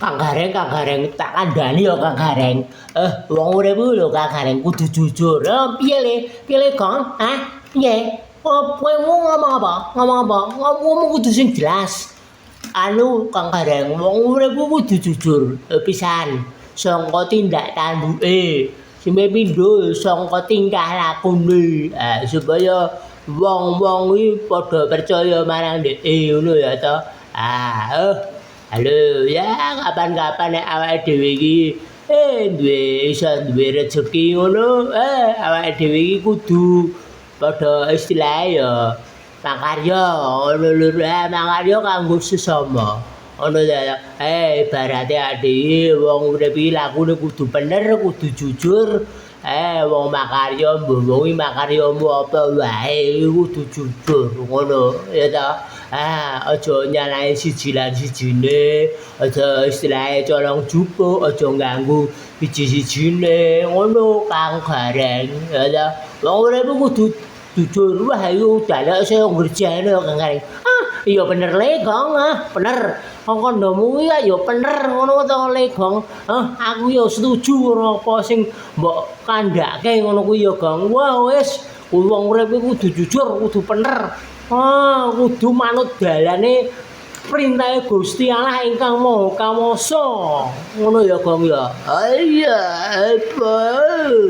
Kang Gareng, Kang Gareng, tak kandhani ya, Kang Gareng. Eh, wong urip kuwi lho, Kang Gareng, kudu jujur. Eh, piye le? Piye le, Gong? Hah? Piye? Oh, kowe ngomong apa? Ngomong apa? Ngomong kudu sing jelas. Anu, Kang Gareng, wong urip kuwi kudu jujur. Eh, pisan. Sangka tindak tanduke. Sing pindho sangka tingkah lakune. Eh, supaya wong-wong kuwi padha percaya marang dheke ngono ya to. Ah, eh. Halo, ya kapan-kapan nek awake dhewe iki duwe iso duwe rejeki ngono, awake dhewe iki kudu padha istilahe ya makarya ngono lho, makarya kanggo sesama. Ngono ya. Eh, ibarate awake dhewe wong urip iki lakune kudu bener, kudu jujur. Eh, wong makarya mbuh wong iki makaryamu apa wae kudu jujur ngono ya ta. Ah, aja nyalahi siji lan sijine, aja istilahe colong jupuk, aja ngganggu siji-sijine, ngono Kang Gareng, ya ta. Wong urip kudu jujur. Wah, iku dadak saya ngerjane Kang Gareng. Ah, iya bener le, Gong, ah, bener. Kang kandhamu kuwi ya bener ngono to le, Gong. Ah, aku ya setuju karo apa sing mbok kandhake ngono kuwi ya, Gong. Wah, wis, wong urip kudu jujur, kudu bener. Ah, kudu manut dalane perintahe Gusti Allah ingkang Maha Kawasa. Ngono ya, Gong ya. Ah, iya, bos.